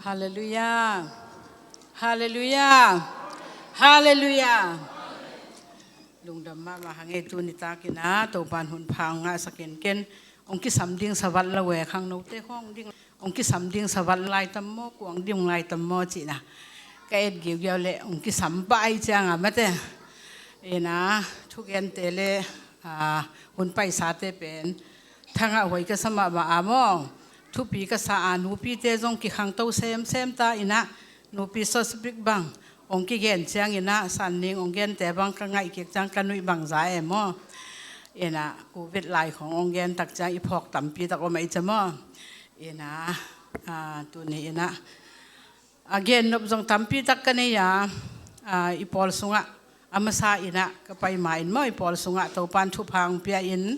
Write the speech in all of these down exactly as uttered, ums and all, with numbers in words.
Halleluiah. Halleluiah. Halleluiah. Lungdam mahmah hang ei, tuni takin ah Topa'n hun pha hong ngahsak in, ken hong kisam ding sa vat lo e, khangnote khawng ding hong kisam ding sa vat lai tam maw, kuang ding lai tam maw cihna ka et giugiau leh hong kisam pah ahih ciangin mate, ina, thugente leh, ah, hun paisate pen thangah huai ka sa mahmah a maw. Thupi ka sa a, nupite zong kikhangto semsem ta ina, nupi Sosbik bang hong kigen ciangin ah, Sanning hong gente bang ka ngaih kik ciang ka nuih bangza e maw. Ina, covid lai khawng hong gen tak ciang i phawk tampi tak om ahih ciang maw. Ina, ah, tuni ina, a gen nop zong tampi tak ka nei a, ah, i pawl sungah a masa ina ka pai ma in maw, i pawl sungah Topa'n thupha hong pia in,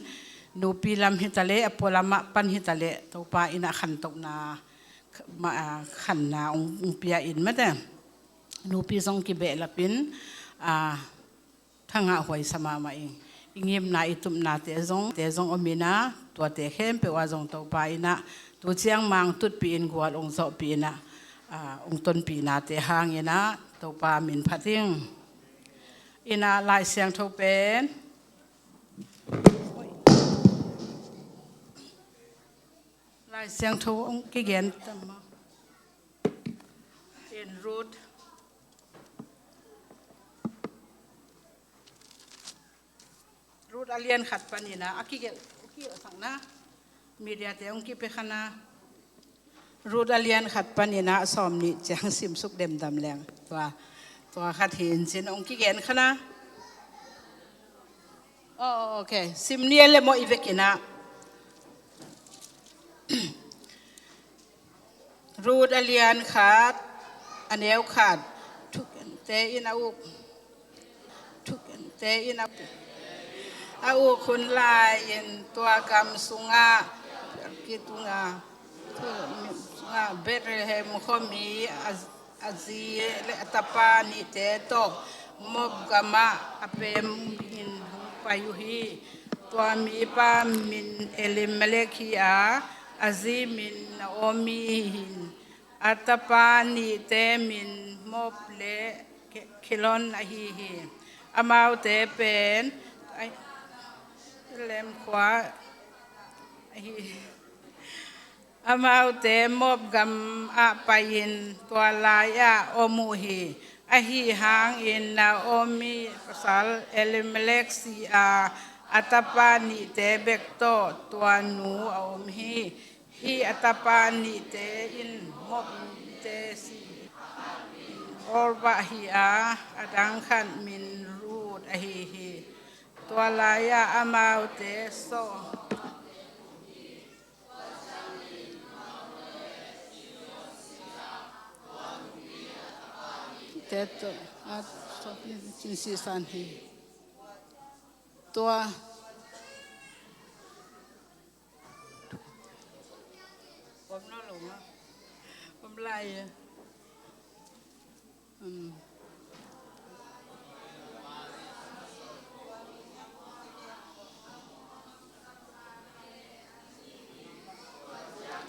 nupi lam hi ta leh, a pua lamah pan hi ta leh, Topa ina khantohna, ma-, ah, khanna hong, hong pia in mate. Nupi zong kibehlap in, ah, thangah huai sa mahmah ing. I ngimna, i tupnate zong, te zong om ina, tuate khempeuh ah zong Topa ina tu ciang mang tutpih in, gual hong zawhpih ina, ah, hong tonpihnate hang ina Topa min phat ing. Ina, Lai Siangtho pen, Lai Siangtho hong kigen tam maw. In Ruth, Ruth a lian khat pan ina, a kigelh, a kigelh sak na, mediate hong kipia kha na. Ruth a lian khat pan ina a sawm nih ciang simsuk demdam leng. Tua, tua khat hi in cin hong kigen kha na. Oh, ok. Sim ni e leh maw, i vek ina. Ruth a lian khat, a neu khat. Thugente in a uk, thugente in a uk, a uk hun lai-in tua gam sungah, kitung a, sungah Bethlehem khuami a, a zi leh a tapa nihte tawh Moab gamah a pem in hong pai uh hi. Tua mipa min Elimelek hi a, a zi min Naomi hi in, a tapa nihte min Moab leh Ke-, Kilon ahi hi. Amaute pen, ai, Bethlehem khua ahi. Amaute Moab gamah pai-in tua lai-ah om uh hi. Ahi hangin Naomi pasal Elimelek si a, a tapa nihte bek tawh tua nu a om hi. Hih a tapa nihte in Moab mite si, Orpah hi a, a dang khat min Ruth ahi hi. Tua lai-ah amaute sawm te tawh a, cinsisan hi. Tua om lo lo ma, om lai e.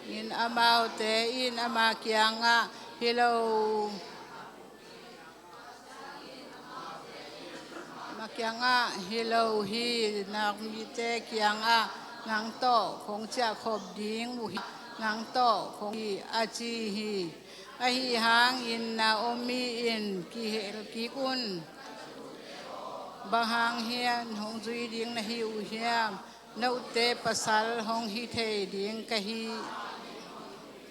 In amaute in ama kiangah, hi lo, ama kiangah, hi lo hi, na mite kiangah nang tawh kong ciahkhop ding uh hi, nang tawh kong hi, a ci hi. Ahi hangin Naomi in, kihel kik un. Bang hang hiam hong zui ding na hi uh hiam? Note pasal hong hi thei ding ka hi,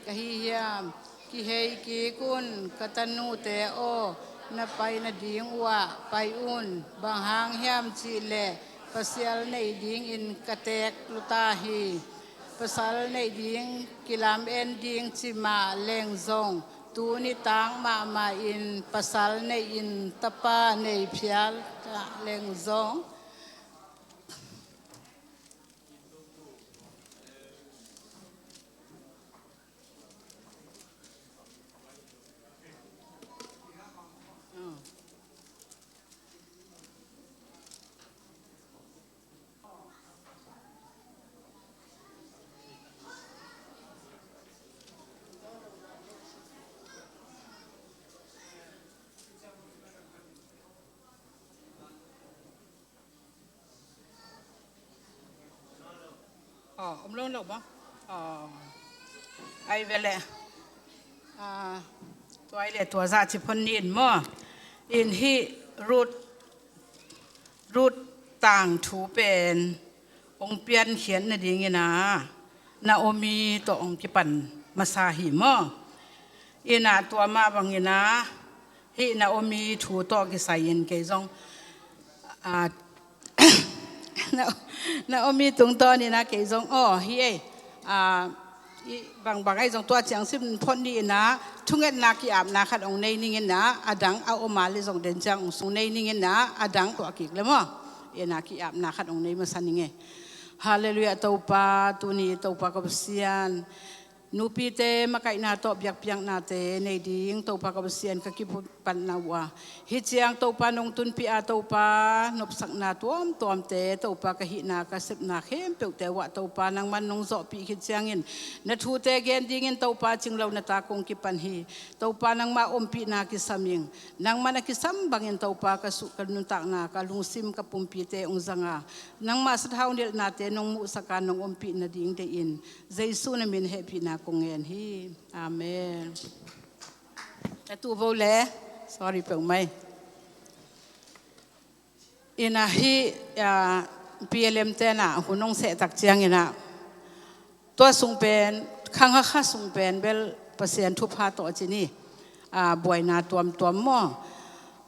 ka hi hiam? Kihei kik un, ka tanute aw, na pai nading uh ah pai un. Bang hang hiam cih leh pasial nei dingin ka teek luta hi. Pasal neih ding kilam en ding ci mah leng zong, tuni tak mahmah in pasal neih in tapa nei phial ta leng zong. Om lo lo maw? Ai ve le. Tua ai le tua zah ci phon ni in maw? In hih Ruth, Ruth tangthu pen hong piankhiat nadingin ah Naomi tawh hong kipan masa hi maw? In ah tua mah bangin ah hih Naomi thu tawh kisai in kei zong, ah, Na, Naomi tungtawn in ah kei zong aw hi ei, ah, i bangbang ai zong tua ciang sim phot ni in ah thungetna ki-apna khat hong nei ning in ah a dang a om a le zong den ciang hong sung nei ning in ah a dang tuah kik le maw? In ah ki-apna khat hong nei masa ning ei. Halleluiah Topa, tuni Topa ka Pasian, nupite makaihna tawh biakpiaknate nei ding Topa ka Pasian ka kipatna uh a, hih ciang Topa nong tunpih a Topa, nopsakna tuamtuamte Topa ka hihna ka sepna khempeuhte uh ah Topa nangman nong zawhpih khit ciangin na thute gen dingin Topa cinglo na ta kong kipan hi. Topa nangmah ompihna kisam ing. Nangmah na kisam bangin Topa ka suh ka nuntakna ka lungsim ka pumpite hong zang a, nangmah sathau nilhnate nong muhsak a nong ompih nading deih in Jesu na min hehpihna kong ngen hi. Amen. Ka tu vo le, sorry peuhmah. In ah hih, ah, P L M te in ah hun hong seh tak ciangin ah tua sung pen, khang Hakha sung pen bel Pasian thupha tawh ci ni, ah, buaina tuamtuam maw?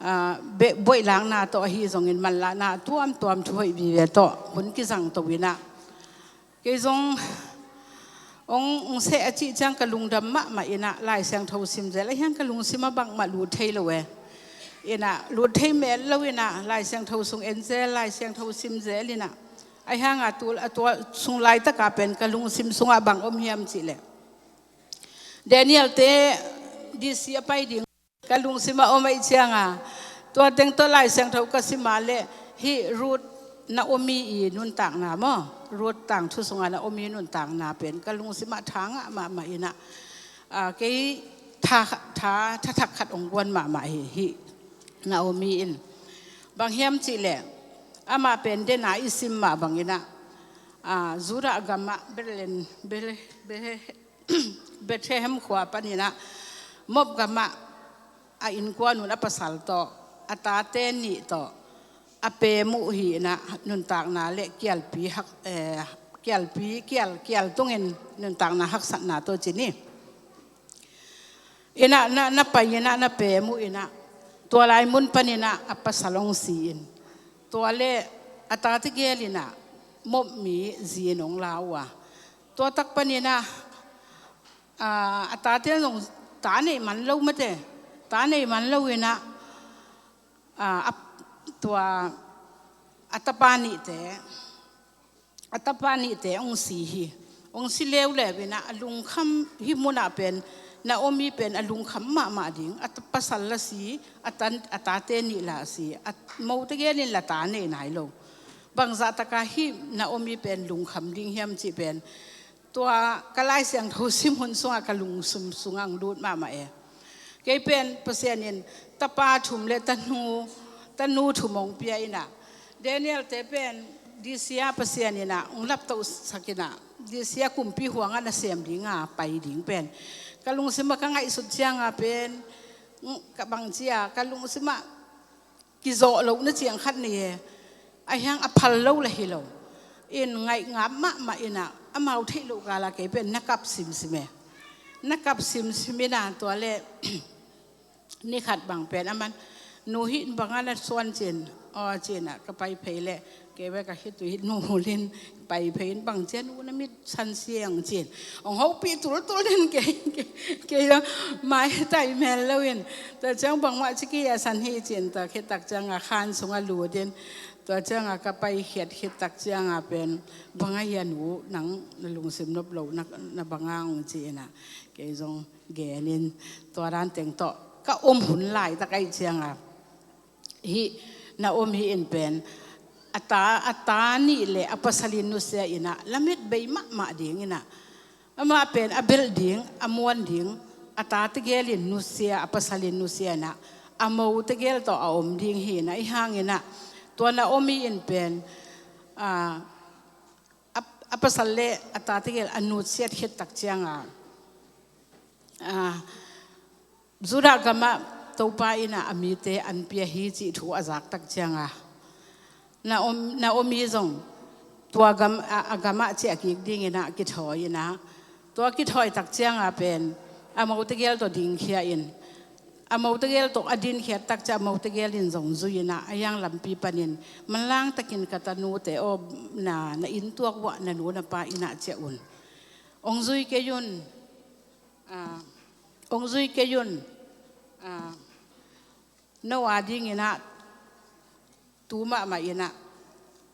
Ah, be-, buailakna tawh ahi zongin manlahna tuamtuam thuhoih vive tawh hun kizang to in ah kei zong hong, hong seh a cih ciang ka lungdam mahmah in ah Lai Siangtho sim zel a hiang ka lungsim ah bangmah lut thei lo e. In ah lut thei mel lo in ah Lai Siangtho sung en zel, Lai Siangtho sim zel in ah a hiang a tul a tua sung laitak a pen ka lungsim sungah bang om hiam cih leh Daniel te D C a pai ding ka lungsim ah om ahih ciang a, tua teng tawh Lai Siangtho ka sim a le hih Ruth Naomi i nuntakna maw? Ruth tangthu sungah Naomi nuntakna pen ka lungsim ah tha ngah mahmah in ah, ah, kei tha, tha, tha thak khat hong guan mahmah hi, hih Naomi in. Bang hiam cih leh amah pen den a i sim mah bangin ah, ah, Judah gam ah Bethlehem, Bethlehem, Bethlehem khua panin ah Moab gam ah a innkuan un a pasal tawh, a tate nih tawh, a pem uh hi in ah nuntakna le kialpi hak, eh, kialpi, kial, kial tungin nuntakna haksatna tawh ci ni. In ah na, na pai in ah na pem uh in ah tua lai mun panin ah a pasal hong si in. Tua le a tate gel in ah Moab mi zi in hong la uh a. Tua tak panin ah, ah, a tate zong ta nei man lo mate. Ta nei man lo in ah, ah, a, tua a tapa nihte, a tapa nihte hong si hi. Hong si leuleu in ah a lungkham hih mun ah pen, Naomi pen a lungkham mahmah ding, a ta, pasal la si, a tan, a tate nih la si, a mote gel in la ta nei nai lo. Bangzah tak a hih Naomi pen lungkham ding hiam cih pen tua ka Lai Siangtho sim hun sungah ka lungsim sungah hong lut mahmah e. Kei pen Pasian in tapa thum le tanu, tanu thum hong pia in ah, Daniel te pen D C a Pasian in ah hong laptohsak in ah, D C a kumpi huang ah nasem ding a pai ding pen ka lungsim ah ka ngaihsut ciang a pen, mm, ka bang ci a, ka lungsim ah kizawh lohna ciang khat nei e. A hiang a phal lo la hi lo. In ngaih ngap mahmah in ah, amau theih loh kal ah kei pen na kap simsim e. Na kap simsim in ah tua le ni khat bang pen aman, "Nu, hih bang a na suan?" ci-in, "Aw," ci-in ah ka pai phei le, kei ve ka khit uh hih nu lin pai phei in, "Bang ci a nu na mit san siang?" ci-in hong hopih tultul in kei, kei, kei zong maitai mel lo in, tua ciang, "Bangmah ci kei a san hi?" ci-in tua khit tak ciang a khan sungah lut in, tua ciang a ka pai khiat khit tak ciang a pen, "Bang a hia nu, nang na lungsim nop loh na, na bang a?" hong ci-in ah kei zong gen in, tua dan teng tawh ka om hun laitak ahih ciang a, hih Naomi in pen a ta, a ta nih le a pasal in nusia in ah lamet bei mahmah ding in ah, amah pen a belh ding, a muan ding, a tate gel in nusia, a pasal in nusia in ah, a mote gel tawh a om ding hi in ah, ahih hangin ah tua Naomi in pen, ah, a, A pasal le a tate gel a nutsiat khit tak cianga, a, Judah gamah Topa in a mite an pia hi cih thu a zak tak cianga, Naomi, Naomi zong tua gam, a, a gamah ciah kik dingin a kithawi in a, tua kithawi tak cianga pen a mote gel tawh dingkhia in, a mote gel tawh a dinkhiat tak ciang a mote gel in zong zui in a, a hiang lampi panin, manlang takin ka tanute aw, na, na inn tuak uah na nu na pa in a ciah un. Ong zui kei un, a, ong zui kei un, a, no a dingin a, tu mahmah in a,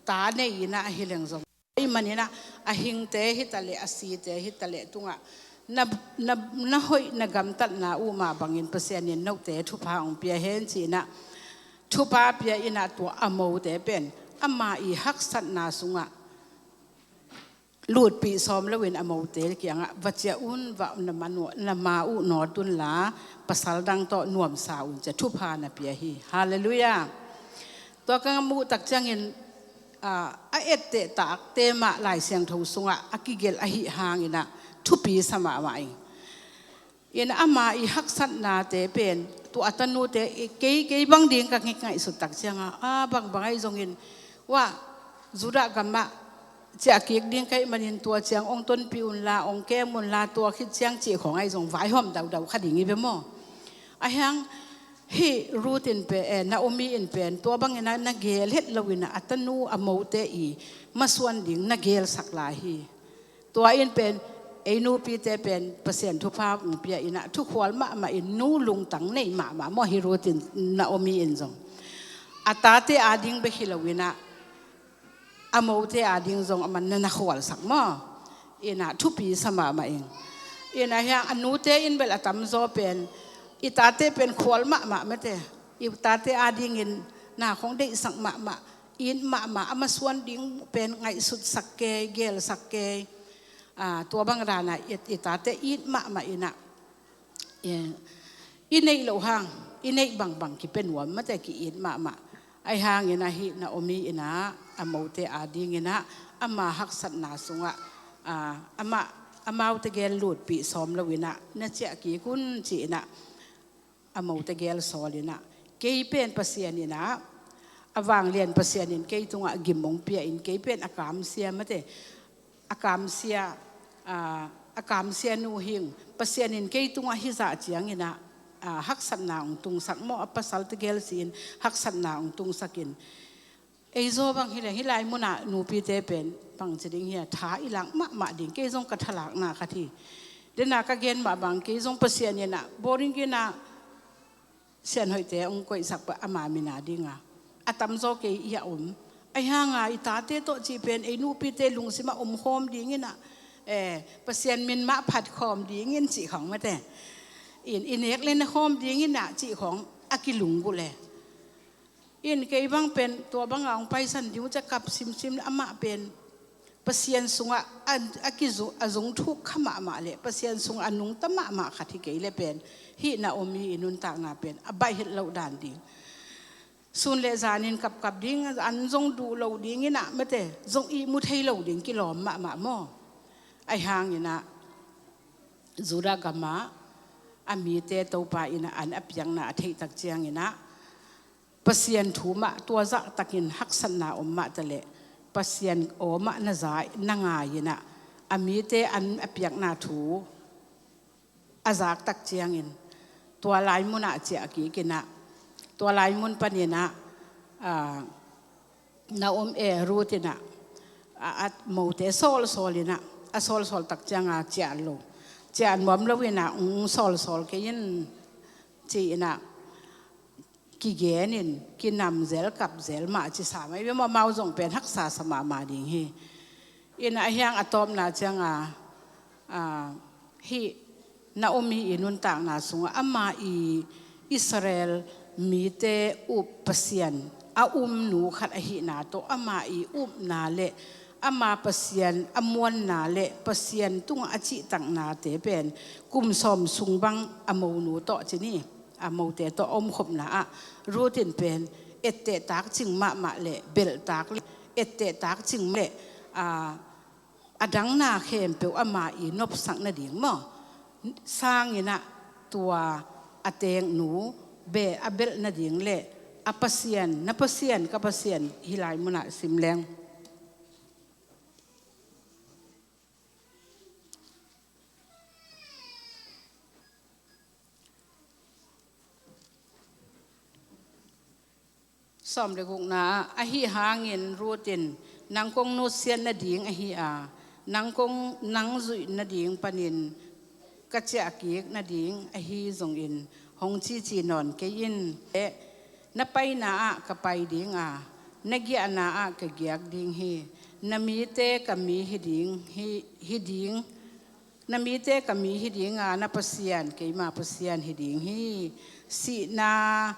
ta nei in a, ahi leng zong, ei man in a, a hingte hi ta leh, a site hi ta leh tungah na, na, na hoih na gamtatna uh mah bangin Pasian in note thupha ong pia hen ci in a, thupha pia in a, tua a mote pen ama i haksatna sungah lutpih sawm loin a mote kiangah va ciah un, va na ma uh, na ma uh nawt unla, pasal dang tawh nuamsa un ci a thupha na pia hi. Halleluiah. Tua ka muh tak ciangin, a, a etteh takte mah Lai Siangtho sungah a kigelh ahi hangin a thupi sa mahmah ing. In ama i haksatnate pen, tua a tanute, i kei, kei bang ding ka ngaihsut tak cianga, a, bangbang ahi zongin, wah, Judah gamah ciah kik ding ka hih manin tua ciang ong tonpih unla, ong kem unla, tua khit ciang cih khawng ahi zong vaihawm daudau kha ding hi ve maw? A hiang hih Ruth in pen, eh, Naomi in pen, tua bangin a na gel het loin a, a tanu a mote i masuan ding na gelsak lai hi. Tua in pen, ei nupite pen Pasian thupha ong pia in a, thukhual mahmah in, nu lungtang nei mahmah maw hi Ruth in, Naomi in zong. A tate a ding bek hi loin a, a mote a ding zong a man na na khualsak maw? In a thupi sa mahmah ing. In a hiang a nute in bel a tamzaw pen, i tate pen khual mahmah mate. I tate a dingin na khong deihsak mahmah, it mahmah, a masuan ding pen ngaihsutsak kei, gelsak kei. A, tua bang dana i, i tate it mahmah in a, i, i neih loh hang, i neih bangbang kipia nuam mate, ki-it mahmah. Ahi hangin a hih Naomi in a, a mote a dingin a, ama haksatna sungah, a, amah, amaute gel lutpih sawm loin a, na ciah kik un ci in a, a mote gel sawl in a, kei pen Pasian in a, a vanglian Pasian in kei tungah gim ong pia in, kei pen a kamsia mate, a kamsia, a, a kamsia nu hing, Pasian in kei tungah hizah ciangin a, a, haksatna ong tungsak maw, a pasalte gel si in haksatna ong tungsak in. Ei zaw bang hi leng, hih lai munah nupite pen bangci ding hi a, tha i lak mahmah ding, kei zong ka thalakna khat hi. Dena ka gen mah bang, kei zong Pasian in a, boring in a, sianhoihte ong koihsak pah ama min a dinga, a tamzaw kei i a om. Ahi hanga i tate tawh cih pen ei nupite lungsimah omkhawm dingin a, eh, Pasian min mah phatkhawm dingin cih khawng mate. In, i nek le na khawm dingin a cih khawng a kilunggulh e. In kei bang pen tua banga ong paisan ding uh ciah kap simsim, amah pen Pasian sungah a, a kizu, a zung thuk kha mahmah le Pasian sungah a nungta mahmah khat hi kei le pen, hih Naomi i nuntakna pen a baih het loh dan ding. Sun le zanin kapkap ding, an zong duh lo dingin a mate, zong ihmu thei lo ding kilawm mahmah maw? Ahi hangin a Judah gamah a mite Topa in a an a piakna a theih tak ciangin a, Pasian thu mah tua zahtakin haksatna om mah ta leh, Pasian aw mah na zai, na ngai in a, a mite an a piakna thu a zak tak ciangin, tua lai munah ciah kik in a, tua lai mun panin a, a, Naomi, eh, Ruth in a, a, a mote sawlsawl in a, a sawlsawl tak cianga ciah lo, ciah nuam lo in a, ong sawlsawl kei in ci in a, kigen in, kinam zel, kap zel mah ci sa mai ve maw, amau zong pen haksa sa mahmah ding hi. In a hiang a tawpna cianga, a, hih Naomi i nuntakna sungah ama i Israel mite up Pasian a um nu khat ahihna tawh ama i upna le ama Pasian a muanna le Pasian tungah a cihtaknate pen kum sawm sung bang a monu tawh ci ni, a mote tawh a omkhopna ah Ruth in pen etteh tak cing mahmah le belhtak le etteh tak cing le, a, a dang na khempeuh ama i nopsak nading maw, sangin ah tua a teeknu beh a belh nading le a Pasian, na Pasian, ka Pasian, hih lai munah sim leng. Sawm le gukna ah, ahi hangin Ruth in, "Nang kong nusiat nading ahi a, nang kong, nang zuih nading panin ka ciah kik nading ahi zongin hong cici nawn kei in. Na paina ah ka pai ding a, na giahna ah ka giak ding hi. Na mite ka mi hi ding hi, hi ding, na mite ka mi hi ding a, na Pasian keima Pasian hi ding hi. Sihna,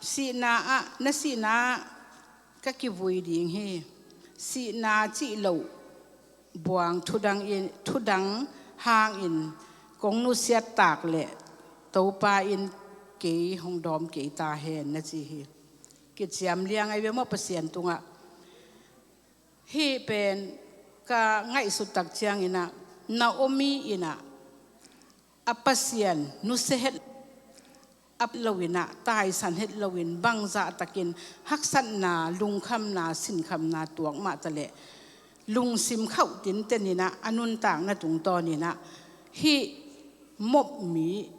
sihna ah, na sihna ah ka kivui ding hi. Sihna cih loh buang thudang in, thudang hangin kong nusiat tak leh Topa in kei hong dawm kei ta hen," na ci hi. Kiciam liang ahi ve maw Pasian tungah. Hih pen ka ngaihsut tak ciangin ah, Naomi in ah a Pasian nusia het a lo in ah, taisan het loin, bangzah takin haksatna, lungkhamna, sinkhamna tuak mah taleh, lungsim khauh tinten in ah a nuntakna tungtawn in ah, hih Moab mi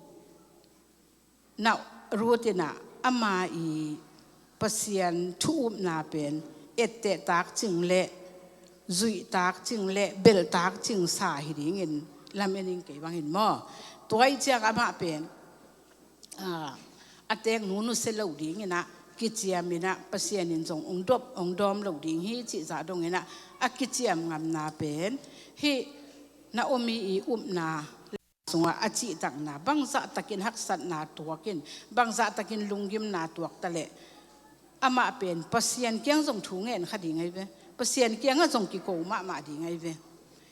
na Ruth in ah ama i Pasian thu upna pen etteh tak cing le, zuih tak cing le, belh tak cing sa hi dingin lam en ing kei bangin maw. Tua ahih ciang amah pen, a, a teeknu nusia lo dingin ah kiciam in ah, Pasian in zong hong dop, hong dawm lo ding hi cih zah dongin ah a kiciam ngamna pen, hih Naomi i upna sungah a cihtakna, bangzah takin haksatna tuakin, bangzah takin lunggimna tuak taleh, amah pen Pasian kiang zong thu ngen kha ding ahi ve. Pasian kiangah zong kiko mahmah ding ahi ve.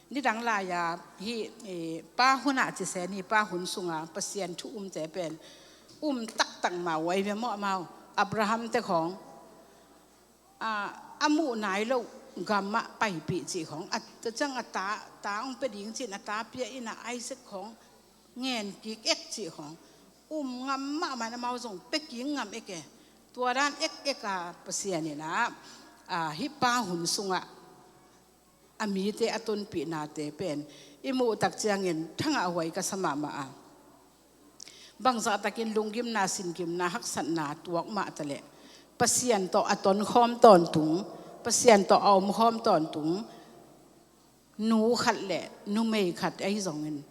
Nidang lai-a hih, eh, pa hunah ci se ni, pa hun sungah Pasian thu umte pen um taktak mah uh ahi ve maw, amau Abraham te khawng, a, a muh nai loh gamah paipih cih khawng, a, tua ciang a ta, ta hong pia ding ci-in a ta pia in ah Isaac khawng ngen kik ek cih khawng, um ngam mahmah in amau zong pia kik ngam ek e. Tua dan ek ek a Pasian in ah, a, hih pa hun sungah a mite a tonpihnate pen i muh tak ciangin thangah huai ka sa mahmah a. Bangzah takin lunggimna, sinkimna, haksatna tuak mah taleh, Pasian tawh a tonkhawm tawntung, Pasian tawh a omkhawm tawntung nu khat le numei khat ahi zongin,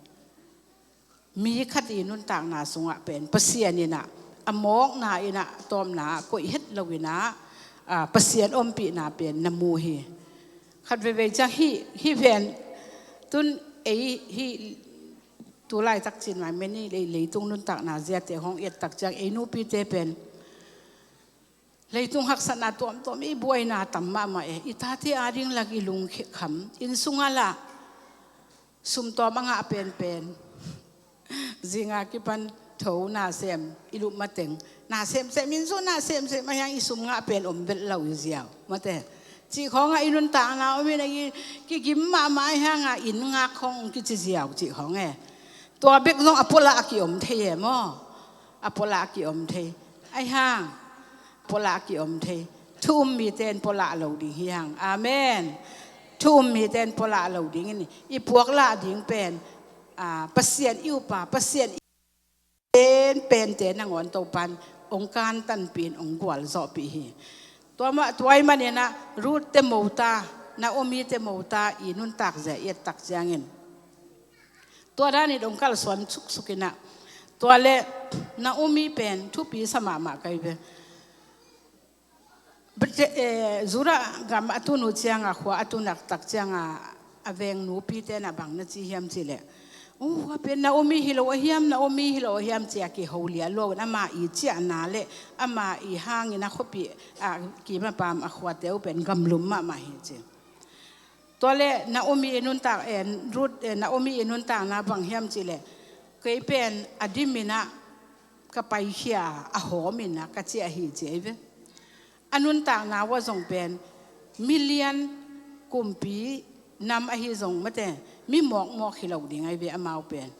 mi khat i nuntakna sungah pen Pasian in ah a mawkna in ah, a tawpna ah koih het lo in ah, a, Pasian ompihna pen na mu hi. Khat veivei ciang hih, hih pen tun ei hih tu laitak cin mai meni lei, leitung nuntakna ziate hong et tak ciang ei nupite pen leitung haksatna tuamtuam, i buaina tam mahmah e. I tate ading lak i lungkham, inn sungah lah sum tawm a ngah penpen, zinga kipan tho nasem i lup mateng, na semsem, inn sung na semsem, a hiang i sum ngah pen om belh lo i ziau mate. Cih khawngah i nuntakna om in a, i kigim mahmah a hiangah inn ngak khawng kici ziau cih khawng e. Tua bek zong a pualah a kiom thei e maw? A pualah a kiom thei. A hiang pualah a kiom thei. Thu um mite in pualah lo ding hi hang. Amen. Thu um mite in pualah lo dingin i puaklah ding pen, a, Pasian i upa, Pasian i pen, pente nangawn Topan hong kantanpih in hong gualzawhpih hi. Tua mah, tua ahih manin ah Ruth te mawta, Naomi te mawta i nuntak zia i et tak ciangin, tua danin hong kalsuan suksuk in ah, tua le Naomi pen thupi sa mahmah ka hi ve. Brit-, eh, Judah gam a tun uh ciangah, khua a tun uh tak ciangah, a veng nupite na bang na ci hiam cih leh, "Uh, a pen Naomi hi lo a hiam, Naomi hi lo a hiam," ci-a kiho liah lo in, ama i ciahna le ama i hangin a khuapih a kimapam a khuate uh pen gamlum mahmah hi ci. Tua le Naomi i nuntak, eh, Ruth, eh, Naomi i nuntakna bang hiam cih leh, "Kei pen a dim in ah ka paikhia a, a hawm in ah ka ciah hi," ci ahi ve. A nuntakna uh ah zong pen milian kumpi nam ahi zong mate, mi mawkmawk hi lo ding ahi ve amau pen.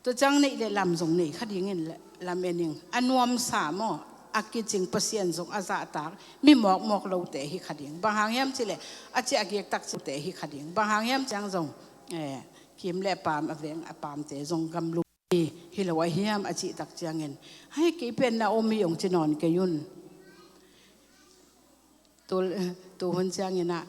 Tua ciang neih le lam zong nei kha dingin lam en ing. A nuamsa maw, a kicing Pasian zong a zahtak mi mawkmawk lote hi kha ding. Bang hang hiam cihleh a ciahkik tak cite hi kha ding. Bang hang hiam ciang zong, eh, kim le paam a veng a paamte zong gamlum hi lo a hiam a cih tak ciangin, hai kei pen Naomi ong ci nawn kei un. Tu, tu hun ciangin ah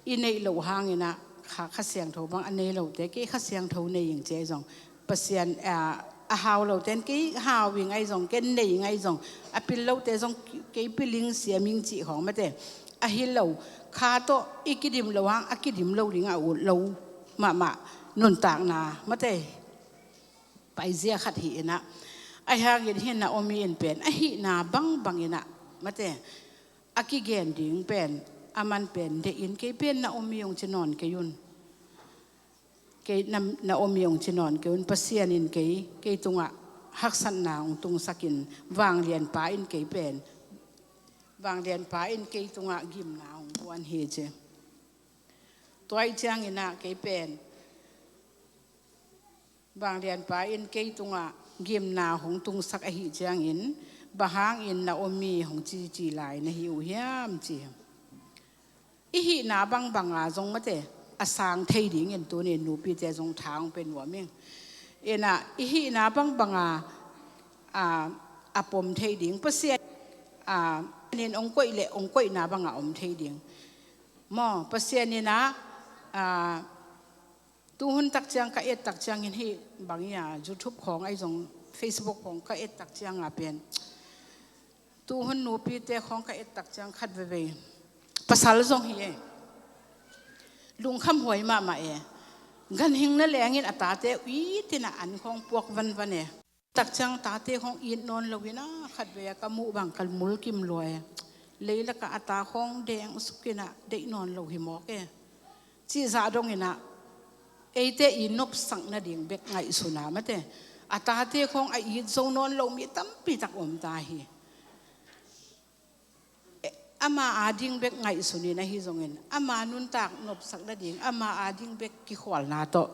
i neih loh hangin ah kha, Kha Siangtho bang a nei lote kei Kha Siangtho nei ing ci ahi zong, Pasian, a, a hau lote in kei hau ing ahi zong, ken nei ing ahi zong, a pil lote zong kei pil ing siam ing cih khawng mate. Ahi lo, kha tawh i kidim lo hang a kidim lo ding a ut lo mahmah nuntakna mate. Paizia khat hi in ah, ahi hangin hi Naomi in pen a hihna bangbang in ah mate, a kigen ding pen, a man pen deih in kei pen Naomi ong ci nawn kei un. Kei Na, Naomi ong ci nawn kei un, Pasian in kei, kei tungah haksatna ong tungsak in, vanglianpa in kei pen, vanglianpa in kei tungah gimna ong guan hi ci. Tua ih ciangin ah kei pen vanglianpa in kei tungah gimna hong tungsak ahi ciangin, bang hangin Naomi hong cici lai na hi uh hiam ci. I hihna bangbanga zong mate, a sang thei dingin tunin nupite zong tha hong pe nuam ing. In ah i hihna bangbanga, a, a pom thei ding Pasian, a, in ong koih le ong koihna banga om thei ding. Maw, Pasian in ah, a, tu hun tak ciang ka et tak ciangin hi bang ia YouTube khawng ahi zong Facebook khawng ka et tak cianga pen, tu hun nupite khawng ka et tak ciang khat veivei, pasal zong hi e, lungkham huai mahmah e. Ganhing na lengin a tate uitin a an khawng puak vanvan e. Tak ciang tate khawng it nawn lo in ah khatvei a ka muh bang ka mulkim lua e. Leilakah a ta khawng deng suk in ah deih nawn lo hi mawk e. Cihzah dong in ah eite i nopsak nading bek ngaihsun a mate, a tate khawng a it zo nawn lo mi tampi tak om ta hi. Ama ading bek ngaihsun in ahi zongin, ama nuntak nopsak nading, ama ading bek kikhualna tawh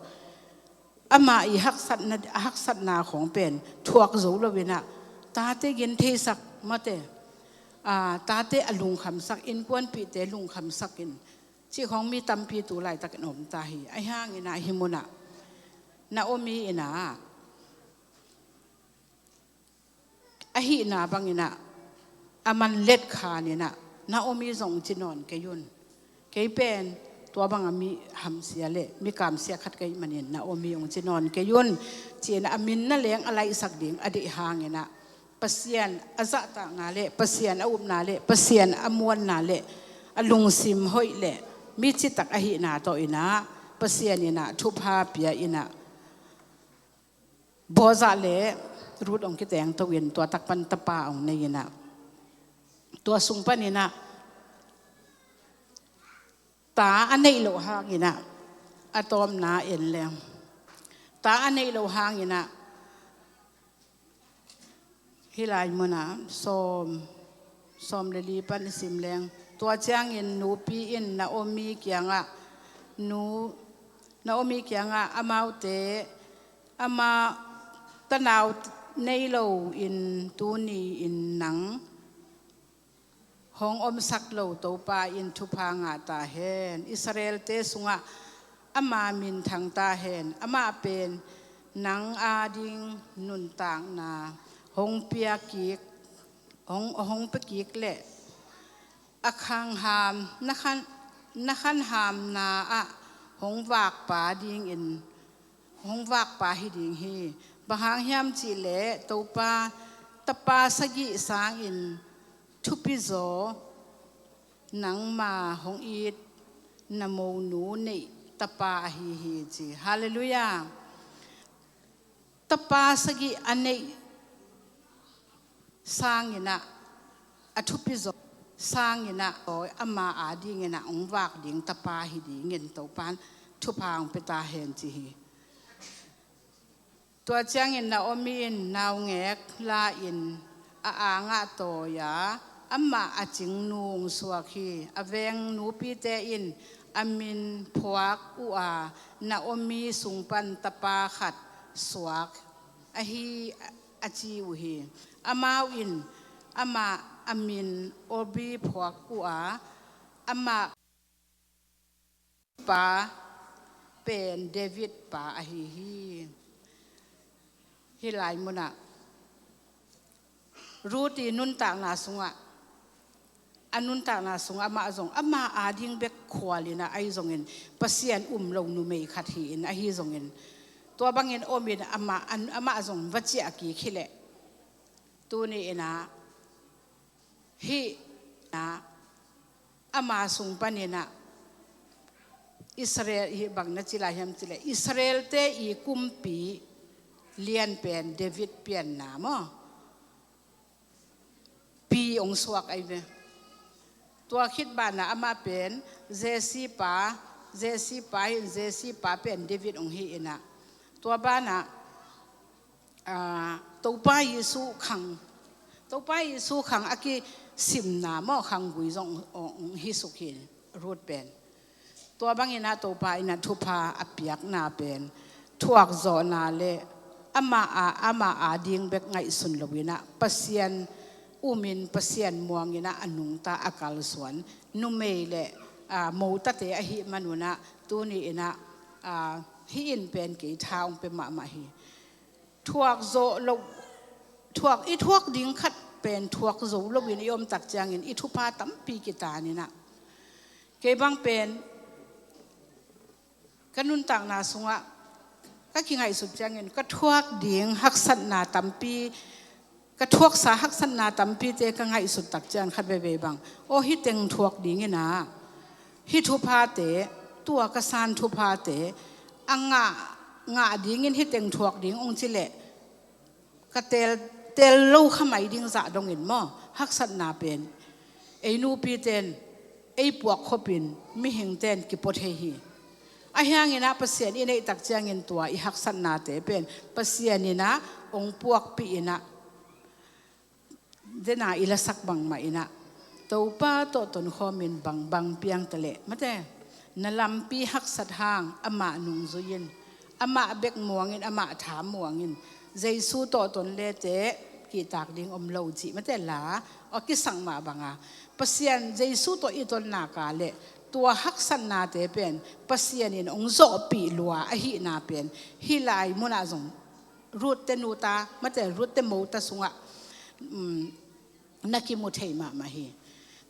ama i haksatna, a haksatna khawng pen thuak zo lo in ah, tate gentheisak mate, a, tate a lungkhamsak, innkuanpihte lungkhamsak in cih khawng mi tampi tu laitakin om ta hi. Ahi hangin ah hi munah Naomi in ah a hihna bangin ah a man let khan in ah Naomi zong ci nawn kei un. Kei pen tua banga mi hamsia le mi kamsia khat ka hih manin Naomi ong ci nawn kei un, ci-in a min na leng a laihsak ding a deih hangin ah Pasian a zahtakna le Pasian a upna le Pasian a muanna le a lungsim hoih le mi citak ahihna tawh in ah Pasian in ah thupha pia in ah Boaz le Ruth ong kitengto in tua tak pan tapa ong nei in ah, tua sung panin ah ta a neih loh hangin ah, a tawpna en leng, ta a neih loh hangin ah, hih lai munah sawm, sawm le li pan i sim leng, tua ciangin nupi in Naomi kiangah, nu, Naomi kiangah amaute, ama tanau nei lo in tuni in nang hong omsak lo Topa in thupha ngah ta hen. Israelte sungah ama minthang ta hen. Amah pen nang ading nuntakna hong pia kik, hong, hong pia kik le a khangham, na khan, na khanhamna ah hong vakpa dingin, hong vakpa hi ding hi. Bang hang hiam cihleh Topa tapa sagih sangin thupizaw nangma hong it na monu neih tapa ahi hi ci. Halleluiah. Tapa sagih a neih sangin ah, a thupizaw sangin ah, ama adingin ah hong vak ding tapa hi dingin Topan thupha hong pia ta hen ci hi. Tua ciangin Naomi in naungek la-in a angah tawi-a amah a cingnu hong suak hi. A veng nupite in a min phuak uh a, Naomi sung pan tapa khat suak ahi, a ci uh hi. Amau in amah a min Obed phuak uh a, amah pa pen David pa ahi hi. Hih lai munah Ruth i nuntakna sungah, a nuntakna sungah amah zong ama ading bek khual inah ahi zongin Pasian um lo numei khat hi-in ahi zongin, tua bangin omin amah, amah zong va ciah kik hileh tuni inah hih na ama sung paninah Israel, hih bang na ci lai hiam cileh, Israel-te i kumpi lian pen David pianna maw, pi ong suak ahi ve. Tua khit banah amah pen Jesse pa, Jesse pa hi-in, Jesse pa pen David ong hi inah, tua banah Topa Jesu khang, Topa Jesu khang a kisimna maw, khanggui zong ong hi suk hi, Ruth pen. Tua bangin ah Topa in ah thupha a piakna pen thuakzawhna le amah a, amah ading bek ngaihsun lo inah Pasian umin Pasian muang inah a nungta a kalsuan numei le motate ahih manunah tuni inah hih in pen kei tha ong pia mahmah hi. Thuak zawh loh, thuak, i thuak ding khat pen thuak zo loin i omtak ciangin i thupha tampi kitan inah, kei bang pen ka nuntakna sungah ka kingaihsut ciangin ka thuak ding haksatna tampi, ka thuaksa haksatna tampite ka ngaihsut tak ciang khat veivei bang, aw, hih teng thuak ding inah, hih thuphate, tua ka san thuphate a ngah, ngah dingin hih teng thuak ding ong cileh ka tel, tel lo kha mai ding zah dongin maw, haksatna pen ei nupiten ei puak khopin mihingten kipua thei hi. Ahi hangin ah Pasian i neihtak ciangin tua i haksatnate pen Pasian inah ong puakpih inah, dena i lasak bangmah inah Topa tawh tonkhawmin bangbang piang taleh mate, na lampi haksat hang amah nungzui in, amah bek muangin, amah tha muangin, Jesu tawh ton lete kihtak ding om lo cih mate la a kisak mah banga Pasian Jesu tawh i ton nak leh tua haksatnate pen Pasian in ong zawhpih lua ahihna pen hih lai munah zong Ruth-te nuta mate, Ruth-te mota sungah na kimu thei mahmah hi.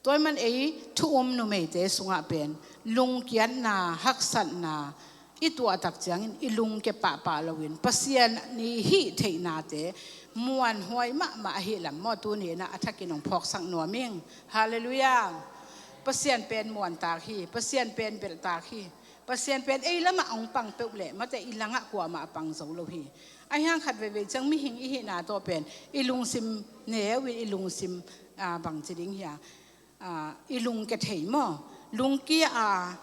Tua ahih man ei thu um numeite sungah pen lungkiatna, haksatna i tuahtak ciangin i lungkia pahpah loin Pasian i hih theihnate muanhuai mahmah ahih lam maw, tuni inah a thakin ong phawksak nuam ing. Halleluiah. Pasian pen muantak hi, Pasian pen belhtak hi. Pasian pen ei lamah ong pang peuh leh mate, i langah kuamah a pang zo lo hi. Ahi hang khat veivei ciang mihing i hihna tawh pen i lungsim neu in i lungsim bangci ding hia, i lungkia thei maw, lungkia a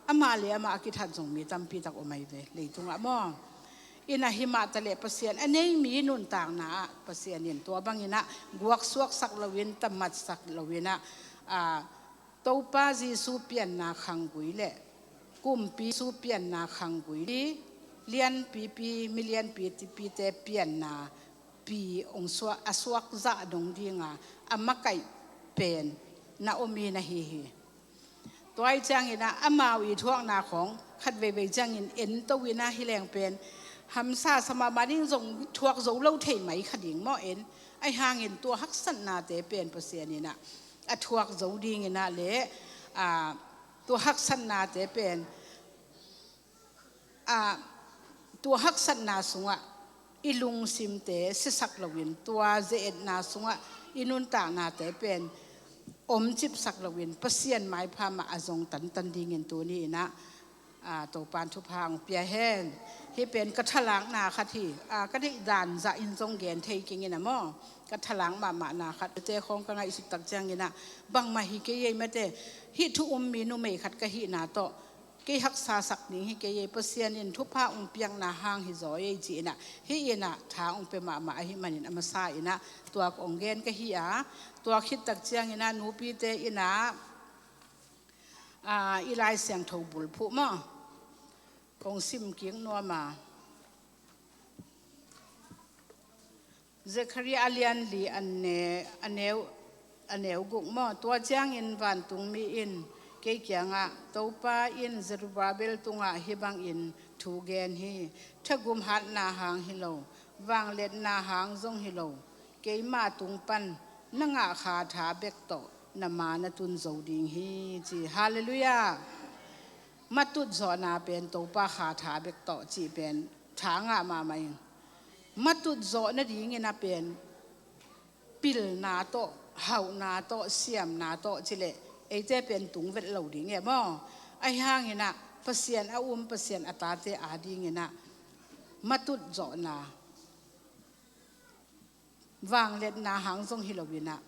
amah le amah a kithat zong mi tampi tak om ahi ve leitungah maw. Inah himah taleh Pasian a nei mi nuntakna ah Pasian in tua bang inah guaksuaksak loin, tamatsak lo inah Topa Jesu pianna khanggui le kumpi Jesu pianna khanggui, lianpipi, milianpipite pianna pi ong suak, a suak zah dong dinga a makaih pen Naomi na hi hi. Tua ahih ciangin ah amau i thuakna khawng khat veivei ciangin ento inah hih leng pen hamsa sa mahmah ding, zong thuak zo lo thei mai kha ding maw en. Ahi hangin tua haksatnate pen Pasian inah a thuak zo ding inah le tua haksatnate pen tua haksatna sungah i lungsimte sisak loin, tua ze-etna sungah i nuntaknate pen omcipsak loin Pasian maipha mah a zong tantan dingin tuni inah Topan thupha ong pia hen. Hih pen ka thalakna khat hi. Ka deih dan zah in zong gen thei keng inah maw, ka thalak mahmahna khat, te khawng ka ngaihsut tak ciang inah bangmah hi kei ei mate, hih thu um mi numei khat ka hihna tawh kei haksa sak ding hi kei ei, Pasian in thupha ong piakna hang hi zaw ei ci inah hih inah tha ong pia mahmah ahih manin a masa inah tua ka ong gen ka hi a, tua khit tak ciang inah nupite inah Aa, i Lai Siangtho bulphuh maw? Kong sim kik nuam a. Zekhariah a lian li a ne-, a neu, a neu guk maw? Tua ciangin vantungmi in kei kiangah, Topa in Zerubbabel tungah hih bangin thu gen hi: Thagum hatna hang hi lo, vangliatna hang zong hi lo, keima tung pan na ngahkha tha bek tawh na ma na tun zo ding hi, ci. Halleluiah. Matut zawhna pen Topa kha tha bek tawh cih pen tha ngah mahmah in, matut zawh nadingin a pen pilna tawh, hauhna tawh, siamna tawh cileh eite pen tung vet lo ding e maw? Ahi hangin ah Pasian a um, Pasian a tate adingin ah matut zawhna, vangliatna hang zong hi lo in ah,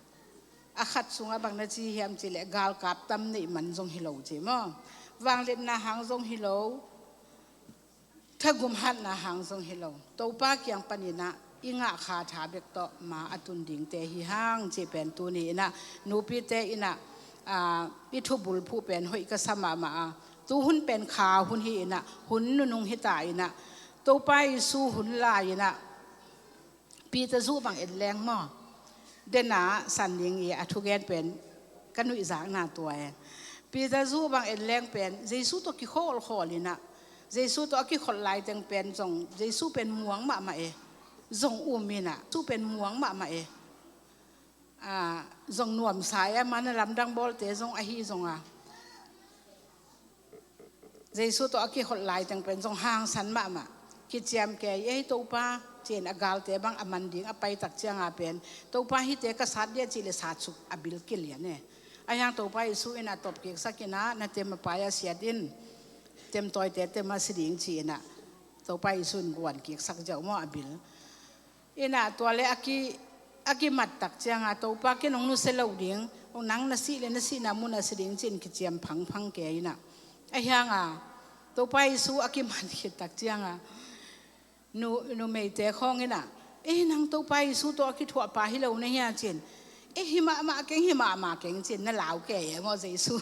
a khat sungah bang na ci hiam cileh galkap tam neih man zong hi lo, ci maw? Vangliatna hang zong hi lo, thagum hatna hang zong hi lo, Topa kiang panin ah i ngahkha tha bek tawh ma a tun dingte hi hang, cih pen tuni in ah nupite in ah, aa, i thubulphuh pen hoih ka sa mahmah a. Tuhun pen kha hun hi in ah, hun nunung hi ta in ah, Topa Jesu hun lai in ah, Peter zuh bang et leng maw? Dena San Ning i a thugen pen ka nuihzakna tua e. Peter zuh bang et leng pen Jesu tawh kikhawlkhawl in ah, Jesu tawh a kikhol laiteng pen zong Jesu pen muang mahmah e. Zong um in ah, Jesu pen muang mahmah e. Aa, zong nuamsa e, a man a lamdang bawlte zong ahi zong a, Jesu tawh a kikhol laiteng pen zong hangsan mahmah. Kiciam kei, ei Topa, ci-in a galte bang a man ding a pai tak cianga pen, Topa, hihte ka sat dia, cih le satsuk a bil kilian e. Ahi hang Topa Jesu in a tawp kiksak in ah, na tem a pai a siat in, temtawite tem a si ding, ci-in ah Topa Jesu in guan kiksak ziau maw a bil. In ah tua le a ki, a kimat tak cianga, Topa, ken hong nusia lo ding, nang na sih le na sihna mun a si ding, ci-in kiciam phangphang kei in ah. Ahi hanga Topa Jesu a kimat khit tak cianga, nu, numeite khawng in ah, ei, nang Topa Jesu tawh a kithuahpa hi lo na hia, ci-in, ei, hi mahmah keng, hi mahmah keng, ci-in na lau kei e maw Jesu?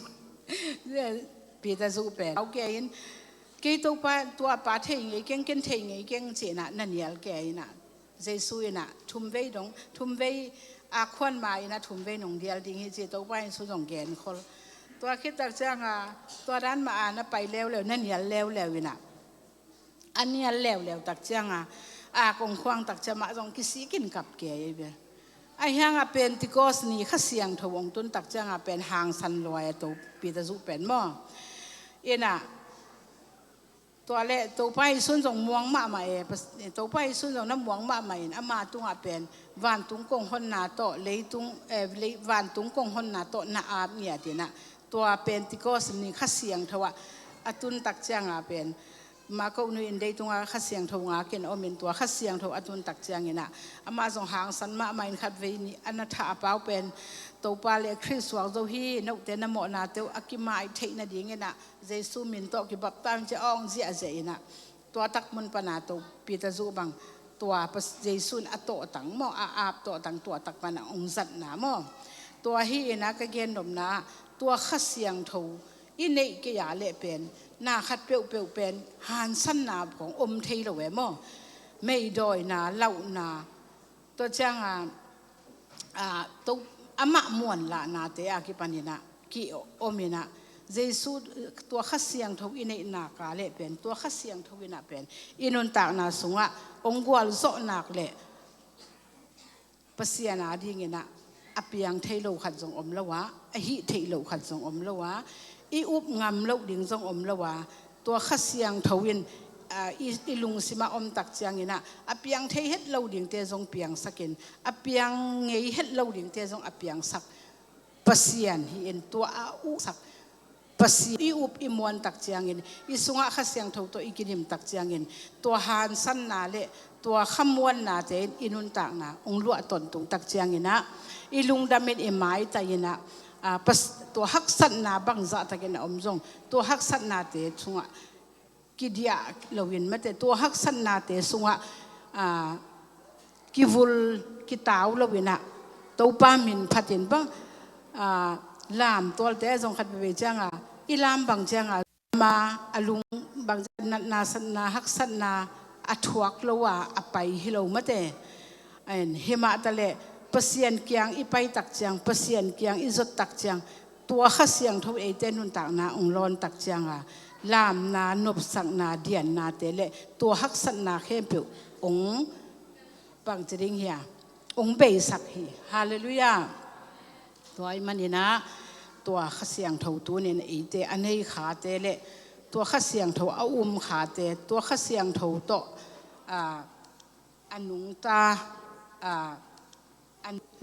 Peter zuh pen lau kei in, kei Topa, tua pa thei ngei keng, ken thei ngei keng, ci-in ah na nial kei in ah, Jesu in ah thumvei dong, thumvei a khuan ma in ah thumvei nong dial ding hi, ci Topa Jesu zong genkhol. Tua khit tak cianga, tua dan mah a na pai leuleu, na nial leuleu in ah, a nial leuleu tak cianga, a kong khuang tak cianga zong kisik in kap kei ei ve. Ahi hanga Pentecost ni Kha Siangtho hong tun tak cianga pen hangsan lua e, Topa Peter zuh pen maw? In ah, tua le Topa Jesu in zong muang mahmah e, Topa Jesu in zong na muang mahmah in, ama tungah pen vantung kong honna tawh, leitung, eh, lei-, vantung kong honna tawh na ap ngiat in ah, tua Pentecost ni Kha Siangtho ah a tun tak cianga pen, ma ko nu in dei tunga Kha Siangtho ngak in om in, tua Kha Siangtho a tun tak ciangin ah, ama zong hangsan mahmah in, khatvei ni a na thah a pau pen, Topa le Khrist suak zo hi, note na mawhnate uh a kimaih theih nadingin ah, Jesu min tawh kibaptisma ci a hong ziahziah in ah, tua tak mun pana Topa Peter zuh bang, tua Pas-, Jesu in a tawhtang maw, a ap tawhtang tua tak pana hong zatna maw? Tua hi in ah ka gennopna, tua Kha Siangtho i neih kei a leh pen, na khat peuhpeuh pen hangsanna khawng om thei lo e maw? Meidawina, lauhna, tua cianga, a, to, amah muanlahnate a kipanin ah ki-om in ah, Jesu, tua Kha Siangtho i neih nak a leh pen, tua Kha Siangtho in ah pen i nuntakna sungah hong gualzawh nak leh Pasian adingin ah a piang thei lo khat zong om lo a, a hih theih loh khat zong om lo a, i up ngam loh ding zong om lo a, tua Kha Siangtho in, a, i, i lungsimah om tak ciangin ah, a piang thei het lo dingte zong piangsakin, a piang ngei het lo dingte zong a piangsak Pasian hi in, tua a uksak Pasian i up i muan tak ciangin, i sungah Kha Siangtho tawh i kidim tak ciangin, tua hangsanna le tua khamuannate in i nuntakna hong luah tawntung tak ciangin ah, i lungdam in i maitai in ah, a, Pas-, tua haksatna bangzah takin a om zong, tua haksatnate sungah kidiah loin mate, tua haksatnate sungah, a, kivul kitau loin ah, Topa min phatin bang, a, lamtualte zong khat veve cianga, I lam bang cianga lama a lung bang ciang natna satna haksatna a thuak lo a a pai hi lo mate. Himah taleh Pasian kiang i pai tak ciang, Pasian kiang i zot tak ciang, tua Kha Siangtho eite nuntakna ong lawn tak cianga lamna, nopsakna, diannate le tua haksatna khempeuh ong bangci ding hia, ong beisak hi. Halleluiah. Tua i maninah tua Kha Siangtho tunin eite a nei khate le tua Kha Siangtho a um khate, tua Kha Siangtho tawh a nungta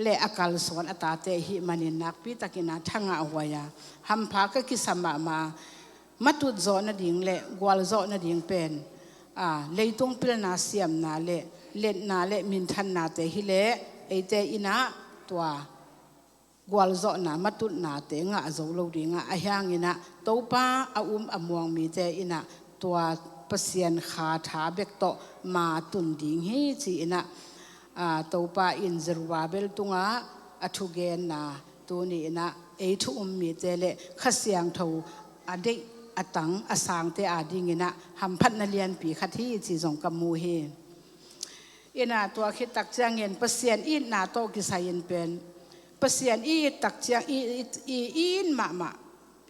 le a kalsuan a tate hih manin nakpi takin a thangah huai a hampha ka kisa mahmah. Matut zawh nading le gual zawh nading pen leitung pilna siamna le letna le minthannate hileh eite inah tua gualzawhna matutnate ngah zo lo dingah, ahi hanginah Topa a um a muang mite inah tua Pasian Kha tha bek tawh ma tun ding hi ci-inah Topa in Zerubbabel tungah a thugenna tuni inah ei thu um mite le Kha Siangtho a deih a tang a sangte adinginah hamphatna lianpi khat hi ci zong ka mu hi. Inah tua khit tak ciangin Pasian itna tawh kisai-in pen Pasian i it tak ciang i it mahmah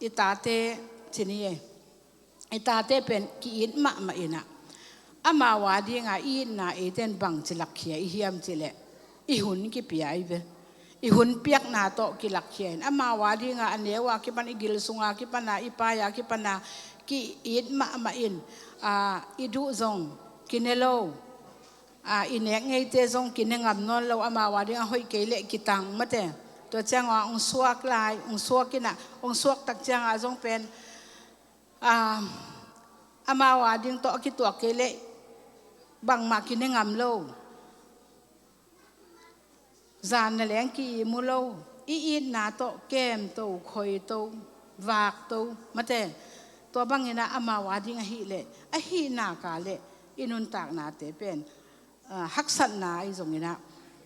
i tate cini e. I tate pen ki-it mahmah inah amau a dinga i itna eiten bangci lakkhia i hiam cileh i hun kipia i ve. I hun piakna tawh kilakkhia in amau a dinga a neu a kipan, i gil sunga kipana, i pai a kipana ki-it mahmah in i duh zong kine lo. I nek ngeite zong kine ngam nawn lo, amau a ding a hoih kei leh kitang mate. Tua cianga ong suak lai, ong suak inah, ong suak tak cianga zong pen amau a ding tawh a kituak kei leh bangmah kine ngam lo. Zanna leng ki-imu lo, i itna tawh kemto, khoito, vakto mate. Tua banginah amau a ding ahileh ahih naka leh i nuntaknate pen haksatna ahi zonginah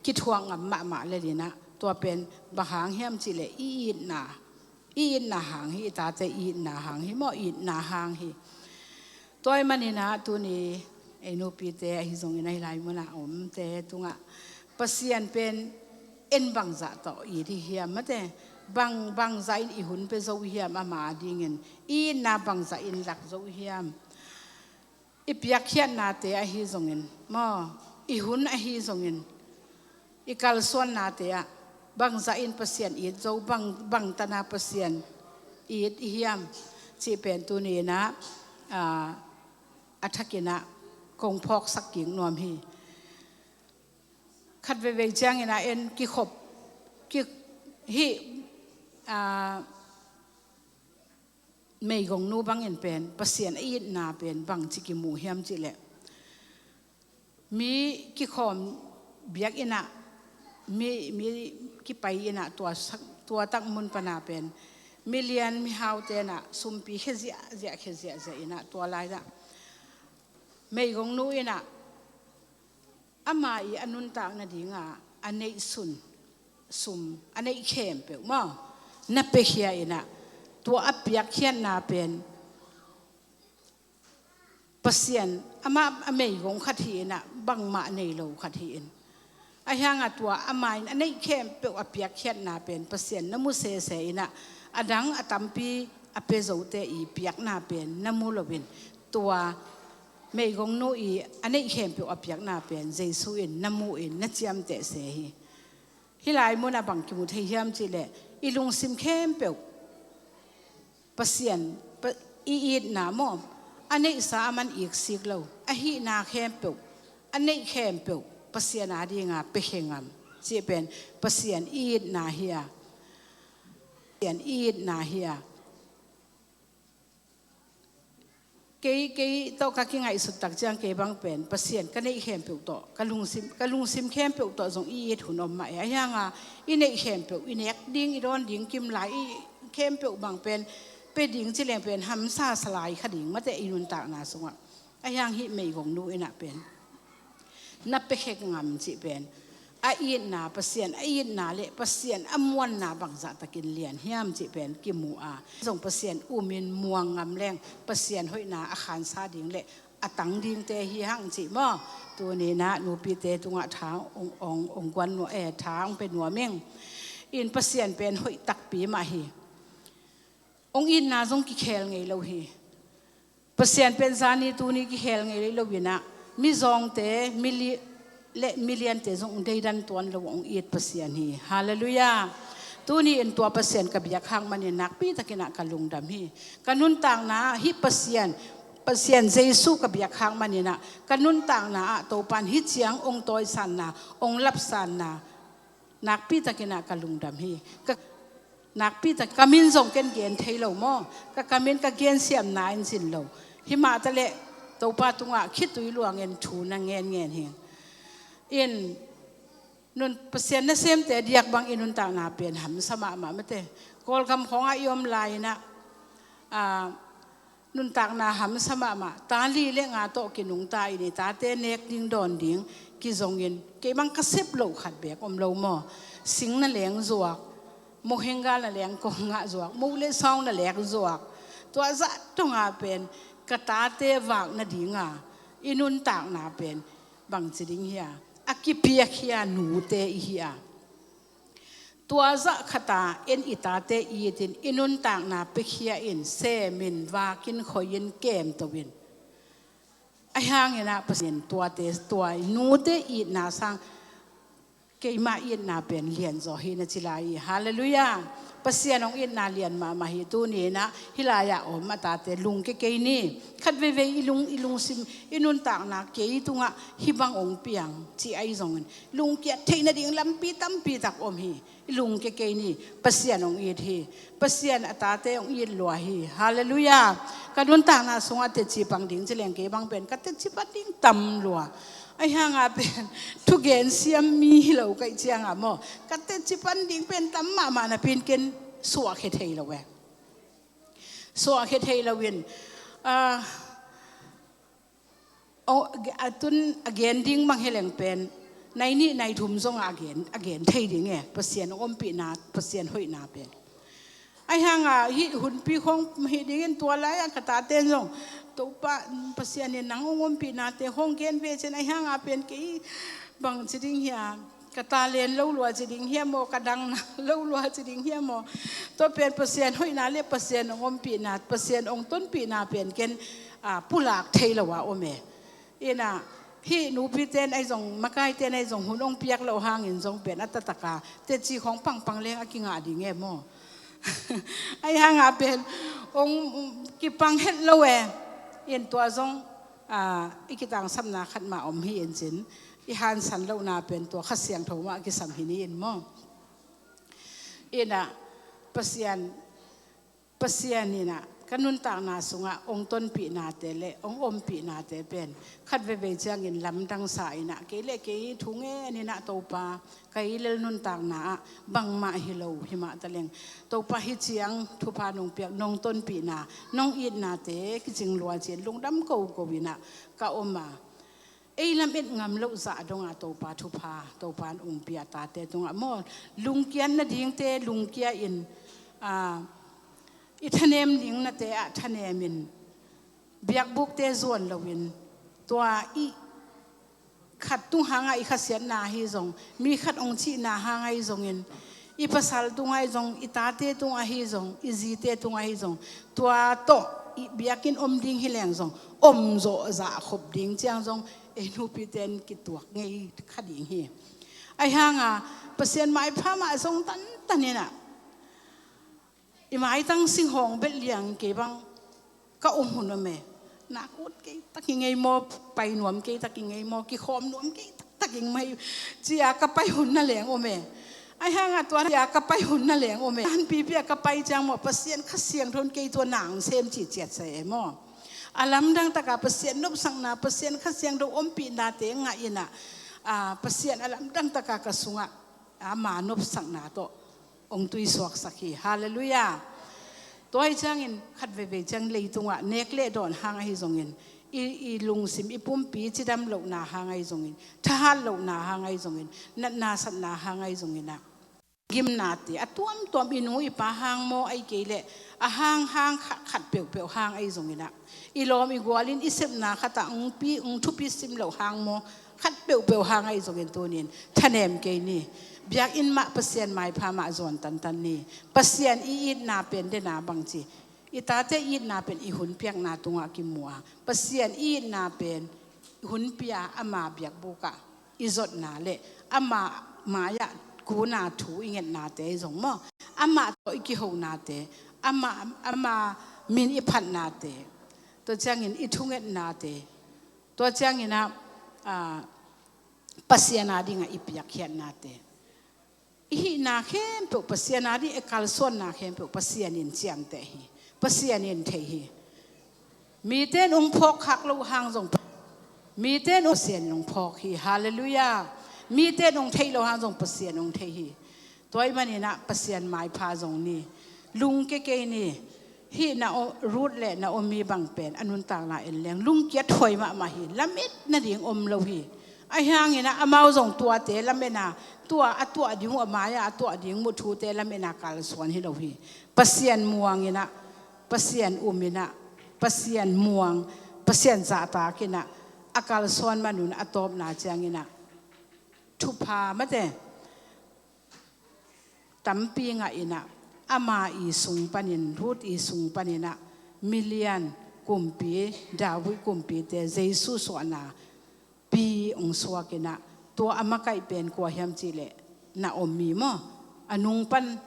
kithuak ngam mahmah lelinah tua pen bang hang hiam cileh i itna, i itna hang hi, i tate itna hang hi maw, itna hang hi. Tua i maninah tuni ei nupite ahi zongin ahi lai munah omte tungah Pasian pen en bangzah tawh it hi hiam mate, bang bangzah in i hun pe zo hiam ama dingin, i itna bangzah in lak zo hiam. I piakkhiatnate ahi zongin maw, i hun ahi zongin, i kalsuannate ah bangzah in Pasian it zo, bang bangtana Pasian it i hiam cih pen tuni inah a thakinah kong phawksak kik nuam hi. Khat veivei cianginah en kikhop ki hih meigongnu bangin pen Pasian a itna pen bangci kimu hiam cileh mi kikhawm biak inah mi, mi kipai inah tua, tua tak mun pana pen milian mihaute inah sumpi khe ziahziah khe ziahziah inah tua lai-ah meigongnu inah ama i a nuntak nadinga a neih sun sum a neih khempeuh maw na pekhia inah tua a piakkhiatna pen Pasian amah a meigong khat hi inah bangmah nei lo khat hi in. Ahi hanga tua ama in a neih khempeuh a piakkhiatna pen Pasian na mu sese inah a dang a tampi a pia zote i piakna pen na mu loin tua meigongnu i a neih khempeuh a piakna pen Jesu in na mu in na ciamteh se hi. Hih lai munah bang kimu thei hiam cihleh i lungsim khempeuh Pasian i itna maw a neihsa a man iksik lo, a hihna khempeuh a neih khempeuh Pasian a dinga pia khe ngam cih pen Pasian i itna hi a. Pasian i itna hi a. Kei, kei tawh ka kingaihsut tak ciang kei bang pen Pasian ka neih khempeuh tawh ka lungsim, ka lungsim khempeuh tawh zong i it hun om mah e. Ahi hanga i neih khempeuh, i nek ding, i dawn ding kim lai, i khempeuh bang pen pia ding ci leng pen hamsa sa lai kha ding mate i nuntakna sungah. Ahi hang hih meigongnu inah pen na pia khe ngam cih pen a itna, Pasian a itna le Pasian a muanna bangzah takin lian hiam cih pen kimu a, zong Pasian umin muang ngam leng Pasian hoihna a khansa ding le a tang dingte hi hang cih maw? Tuni-in ah nupite tungah tha ong, ong, ong guan nuam, eh, tha ong pe nuam ing. In Pasian pen hoih takpi mah hi. Ong itna zong kikhel ngei lo hi. Pasian pen zani tuni kikhel ngei lo in ah, mizawngte, mili-, le miliante zong deidan tuan lo ong it Pasian hi. Halleluiah. Tuni-in tua Pasian ka biak hang manin nakpi takin ah ka lungdam hi. Ka nuntakna ah hih Pasian, Pasian Jesu ka biak hang manin ah ka nuntakna ah Topan hih ciang ong tawisanna, ong lapsanna, nakpi takin ah ka lungdam hi. Ka, nakpi tak, ka min zong ken gen thei lo maw? Ka, ka min ka gensiamna in zin lo. Himah taleh Topa tungah khitui luangin thu na ngen ngen hi. In nun Pasian nasemte diak bang i nuntakna pen hamsa mahmah mate. Kawlgam khawngah i om lai-in ah, ah, nuntakna hamsa mahmah, ta li le nga tawh kinungta in i tate nek ding dawn ding kizongin, kei bang ka sep loh khat beek om lo maw? Sing na leng zuak, mohenggal na leng kong ngah zuak, muh le sawng na lek zuak. Tua zah tonga pen ka tate vak nadinga i nuntakna pen bangci ding hia? A kipiak hia, nute i hia? Tua zah khata en i tate itin i nuntakna piakhia in, semin, vakin, khoihin, kemto in. Ahi hangin ah Pasian tuate, tua nute itna sang keima itna pen lianzaw hi na ci lai hi. Halleluiah. Pasian ong itna lian mahmah hi. Tuni-in ah hih lai-ah om a tate lungkia kei ni. Khat veivei i lung, i lungsim, i nuntakna kei tungah hih bang ong piang ci ahi zongin lungkiat theih nading lampi tampi tak om hi. I lungkia kei ni. Pasian ong it hi. Pasian a tate ong it lua hi. Halleluiah. Ka nuntakna sungah teci pang ding ci leng kei bang pen ka teci pan ding tam lua. Ahi hanga pen thugen siam mi hi lo ka hih cianga maw, ka teci pan ding pen tam mahmah napi-in ken suahkhia thei lo e. Suahkhia thei loin, ah, a tun a gen ding bang hi leng pen nai nih nai thum zong a gen, a gen thei ding e, Pasian ong ompihna, Pasian hoihna pen. Ahi hanga hih hunpi khawng hih dingin tua lai-ah ka tate in zong, Topa, Pasian in nang ong ompihnate khawng gen ve cin, ahi hanga pen kei bangci ding hia, ka talent lo lua ci ding hia maw, ka dangna lo lua ci ding hia maw? Tua pen Pasian hoihna le Pasian ong ompihna, Pasian ong tonpihna pen ken, ah, pulak thei lo a om e. Ina, hih nupite in ahi zong, makaite in ahi zong, hun ong piak loh hangin zong pen a taktaka teci khawng pangpang leng a kingah ding e maw? Ahi hanga pen ong kipang het lo e. In tua zong, ah, i kitangsapna khat mah om hi in cin, i hansan lohna pen tua Kha Siangtho mah a kisam hi ni in maw? Ina, Pasian, Pasian in ah ka nuntakna sungah ong tonpihnate le ong ompihnate pen khat veivei ciangin lamdang sa in ah, kei le kei thu ngen in ah Topa, kei lel nuntakna ah bangmah hi lo himah taleng, Topa hih ciang thupha nong piak, nong tonpihna, nong itnate kicing lua ci-in lungdam koko in ah ka om a. Ei lam et ngam loh zah donga Topa thupha, Topa in ong pia tate tungah maw, lungkiat nadingte lungkia in, ah, i thanem dingnate ah thanem in, biakbukte zuan loin, tua i khat tung hangah i khasiatna ahi zong, mi khat ong cihna hang ahi zongin, i pasal tung ahi zong, i tate tung ahi zong, i zite tung ahi zong, tua tawh i biakinn om ding hi leng zong, om zawh zah khop ding ciang zong, ei nupite in kituak ngei kha ding hi. Ahi hanga Pasian maipha mah zong tantan in ah, i maitang singhawng belh liang kei bang ka om hun om e. Nak ut kei tak hi ngei maw, pai nuam kei tak hi ngei maw, kikhawm nuam kei tak tak hi ngei maw, cia ka pai hun na leng om e. Ahi hanga tua cia ka pai hun na leng om e. Hanpipi a ka pai ciang maw, Pasian Kha Siangtho in kei tua nang sem ci ciat sa e maw. A lamdang taka Pasian nopsakna, Pasian Kha Siangtho ompihnate ngah in ah, a, Pasian a lamdang taka ka sungah ama nopsakna tawh ong tuisuaksak hi. Halleluiah. Tua hi ciangin khat veivei ciang leitungah nek le dawn hang ahi zongin, i, i lungsim, i pumpi cidam lohna hang ahi zongin, thahat lohna hang ahi zongin, natna satna hang ahi zongin ah, gimnate a tuamtuam i nu i pa hang maw, ahih kei leh a hang hang khat, khat peuhpeuh hang ahi zongin ah, i lawm i gualin i sepna khatah ong pi, ong thupi sim loh hang maw, khat peuhpeuh hang ahi zongin tunin thanem kei ni. Biakinn mah Pasian maipha mah zuan tantan ni. Pasian i itna pen dena bangci, i tate itna pen i hun piakna tungah kimu a, Pasian i itna pen hun pia ama biakbukah i zotna le ama mai-ah kuna thu i ngetnate zong maw, amah tawh i kihonate, ama, ama min i phatnate, tua ciangin i thungetnate, tua ciangin ah, ah, Pasian adingah i piakkhiatnate, i hihna khempeuh Pasian ading, i kalsuanna khempeuh Pasian in ciamteh hi, Pasian in thei hi. Mite in ong phawk khak loh hang zong, mite in ong, Pasian in ong phawk hi. Halleluiah. Mite in ong theih loh hang zong Pasian ong thei hi. Tua ahih manin ah Pasian maipha zong ni. Lungkia kei ni. Hih Na-, Ruth le Naomi bang pen a nuntakna en leng lungkia thuai mahmah hi. Lamet nading om lo hi. Ahi hangin ah amau zong tuate lamen a, tua a tuah ding uh, a mai-ah a tuah ding uh thute lamen a kalsuan hi lo hi. Pasian muang in ah, Pasian um in ah, Pasian muang, Pasian zahtak in ah a kalsuan man un a tawpna ciangin ah thupha mate tampi ngah in ah, ama i sung panin, Ruth i sung panin ah milian kumpi, David kumpite Jesu suahna pi ong suak in ah, tua a makaih pen kua hiam cih leh Naomi maw, a nung pan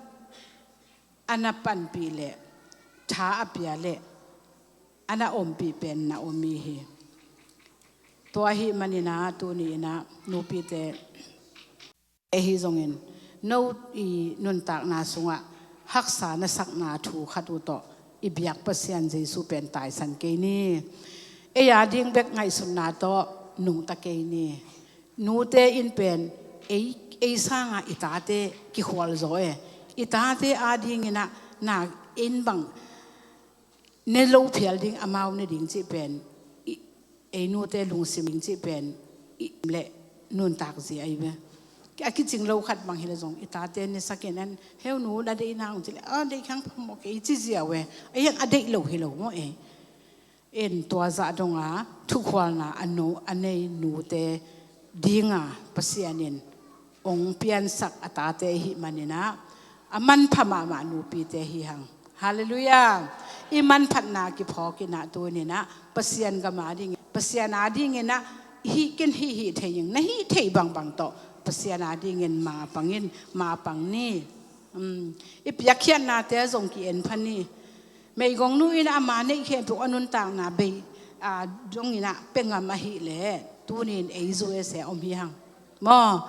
a na panpih leh, tha a pia leh a na ompih pen Naomi hi. Tua ahih manin ah tuni in ah nupite, ei hi zongin no i nuntakna sungah haksa na sakna thu khat uh tawh i biak Pasian Jesu pen taisan kei ni. Ei ading bek ngaihsutna tawh nungta kei ni. Nute in pen ei, ei sangah i tate kikhual zaw e. I tate adingin ah na in bang ne lo phial ding, amau ne ding cih pen, i, ei nute lungsim ding cih pen i le nuntak zi ahi ve. A kicing lo khat bang hi leh zong i tate ne sak in, an heu nu, na deih na ong cih leh, a deih khang phamawh kei ci ziau e. A hiang a deih lo hi lo maw e. En tua zah dong a thukhualna a nu, a nei nute dinga Pasian in ong piansak a tate ahih manin ah, a manpha mahmah nupite hi hang. Halleluiah. I manphatna kiphawk in ah tuni in ah Pasian gam ading, Pasian adingin ah hih ken hih, hih thei ing, na hih theih bangbang tawh Pasian adingin mapang in, mapang ni. Um, i piakkhiatnate zong ki-en pha ni. Meigong nu in ama neih khempeuh a nuntakna bei, a, dongin ah pia ngam ahih leh, tuni in ei zu e se om hi hang. Maw,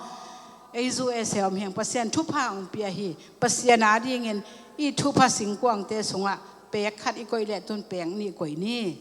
ei zu e se om hi hang. Pasian thupha ong pia hi. Pasian adingin i thupha singkuangte sungah pek khat i koih leh tun pek nih koih ni.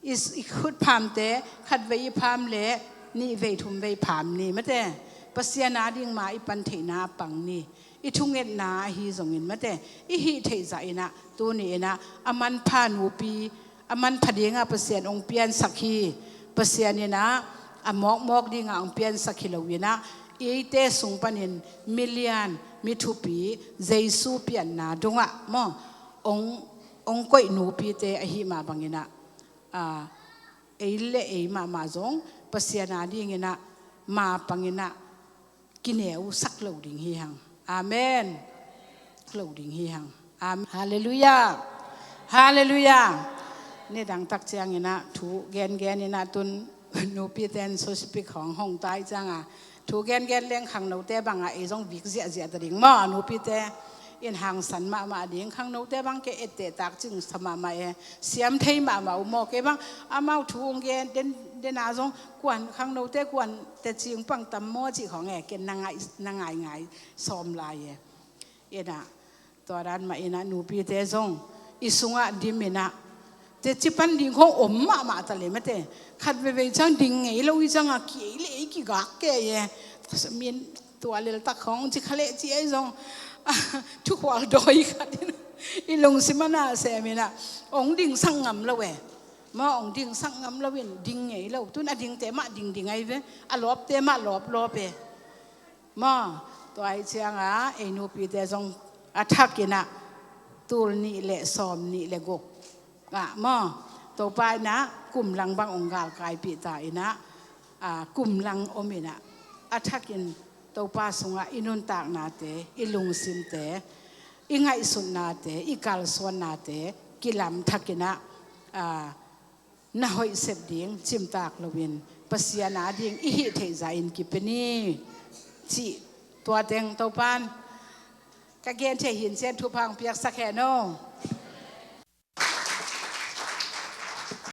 I, i khut phamte khatvei i pham leh nihvei thumvei pham ni mate. Pasian ading ma i pan theihna pang ni. I thungetna ahi zongin mate, i hih theih zah in ah tuni in ah a manpha nupi, a manpha dinga Pasian ong piansak hi. Pasian in ah a mawkmawk dinga ong piansak hi lo in ah, eite sung panin milian, mi thupi, Jesu pianna dongah maw, ong, ong koih nupite ahih mah bangin ah, a, ei le ei mahmah zong Pasian adingin ah mapang in ah kineu sak lo ding hi hang. Amen. Lo ding hi hang. Amen. Halleluiah. Halleluiah. Nidang tak ciangin ah thu gengen in ah tun nupite in so speak hong hong tai ciang a, thu gengen leng khangnote bang a ei zong vik ziahziah ta ding maw, nupite in hangsan mahmah ding, khangnote bang ke etteh tak cing sa mahmah e, siam thei mahmah uh maw, kei bang amau thu ong gen den, den a zong kuan, khangnote kuan te cing pang tam maw cih khong e, ken na ngai, na ngaingai sawm lai e. Ina, tua dan mah in ah nupite zong i sungah dim in ah, teci pan ding khong om mahmah ta le mate. Khat veivei ciang ding ngei lo i ciang a, ki ei le ei kigak kei e. Min tua lel tak khong ci kha leh ci ei zong thukhual dawi khat in i lungsim a na sem in ah ong dingsak ngam lo e. Maw, hong dingsak ngam loin ding ngei lo. Tun a dingte mah dingding ahi ve. A lawpte mah lawplawp e. Maw, tua hi cianga ei nupite zong a thakinah tul nih le sawm nih le guk ah maw, Topa inah kum lang bang hong galkaipih ta inah, aa, kum lang om inah a thakin Topa sungah i nuntaknate, i lungsimte, i ngaihsutnate, i kalsuannate kilam thakinah, aa, na hoih sep ding cimtak loin Pasian a ding i hih theih zahin kipia ni cih tua teng Topan ka gen thei hi in, cian thupha hong piaksak hen aw.